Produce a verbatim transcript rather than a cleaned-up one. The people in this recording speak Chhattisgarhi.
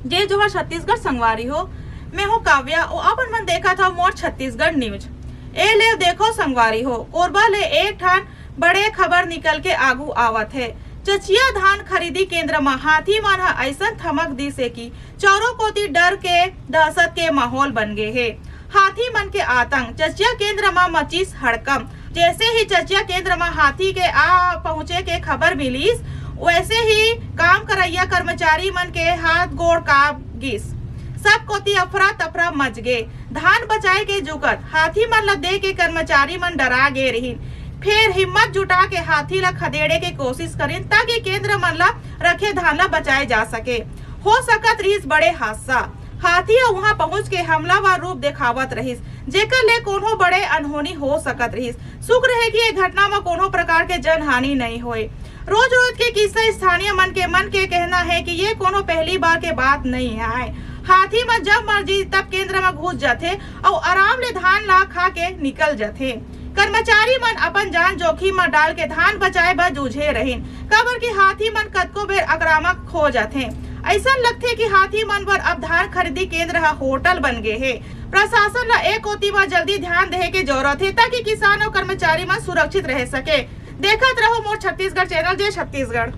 जय जोहार छत्तीसगढ़ संगवारी हो, मैं हूँ काव्या, अउ अपन मन देखत हव मोर छत्तीसगढ़ न्यूज। ए ले देखो संगवारी हो, कोरबा ले एक ठन बड़े खबर निकल के आगू आवत हे। चचिया धान खरीदी केंद्र म हाथी मन ह अइसन धमक दिस हे कि चारों कोती डर के, दहशत के माहौल बन गे हे। हाथी मन के आतंक, चचिया केंद्र म मचिस हड़कंप। जैसे ही चचिया केंद्र म हाथी के आ पहुंचे के खबर मिलिस, वैसे ही काम करइया कर्मचारी मन के हाथ गोड़ कांप गिस। सब कोती अफरा तफरा मच गे। धान बचाए के जुगत हाथी मन ल देख के कर्मचारी मन डरा गे रिहिन। फेर हिम्मत जुटा के हाथी ल खदेड़े के कोशिश करिन, ताकि केंद्र मन ल रखे धान ल बचाए जा सके। हो सकत रिहिस बड़े हादसा। हाथी ह उहां पहुंच के हमलावर रूप देखावत रहिस, जेकर ले कोनो बड़े अनहोनी हो सकत रिहिस। शुक्र हे कि ए घटना म कोनो प्रकार के जनहानि नइ होय। रोज-रोज के किस्सा, स्थानीय मन के, मन के कहना हे कि ये कोनो पहली बार के बात नइ आय। हाथी मन जब मर्जी तब केंद्र म घुस जाथे अउ आराम ले धान ला खा के निकल जाथे। कर्मचारी मन अपन जान जोखिम म डाल के धान बचाए बर जूझे रहिन, काबर कि हाथी मन कतको बेर आक्रामक हो जाथे। अइसन लगथे कि हाथी मन बर अब धान खरीदी केंद्र ह होटल बन गे हे। प्रशासन ल ए कोति म जल्दी ध्यान देहे के जरूरत हे, ताकि किसान अउ कर्मचारी मन सुरक्षित रह सके। देखत रहो मोर छत्तीसगढ़ चैनल, जय छत्तीसगढ़।